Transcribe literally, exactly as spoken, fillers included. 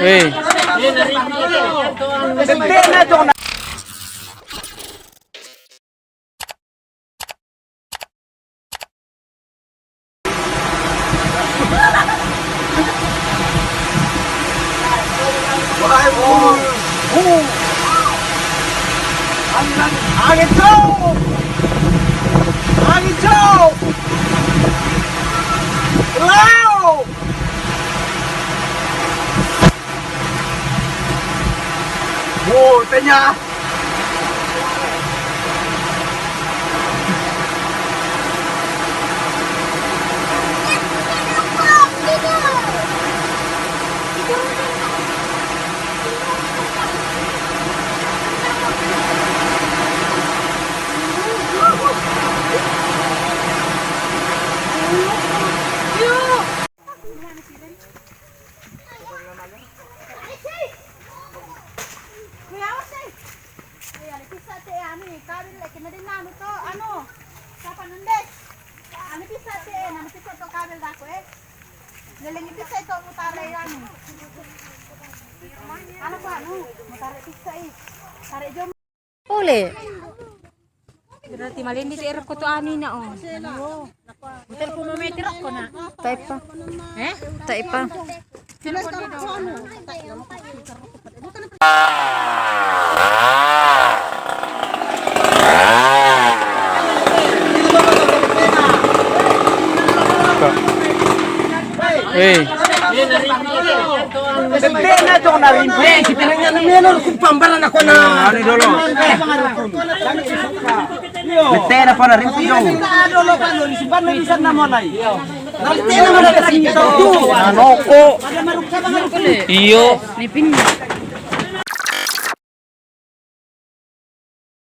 Hei. Angin, angin, angin, cok! Angin, cok! Lao! Wow, tanya. Kuya, awas, eh. Iya, le pisa te, anu, kabel, le, kena di anu to, anu. Siapa nende? Anu pisa te, anu pisa to kabel dako, eh. Leleng pisa to mutare, anu. Anu, anu, mutare pisa, eh. Tarik jom. Ole. Berarti malendi te rokko to anu ina, oh. Muter ku mau meter rokko na. Taipa. Eh? Taipa. Eh. Betena to na rimpu. Eh, kita nanya na melo ku pambaran aku na. Anu dolo. Betena pa na rimpu dong. Dolo pa no disimpan na bisa na mulai. Betena mana kasi to. Anoko. Iyo. Ni pin.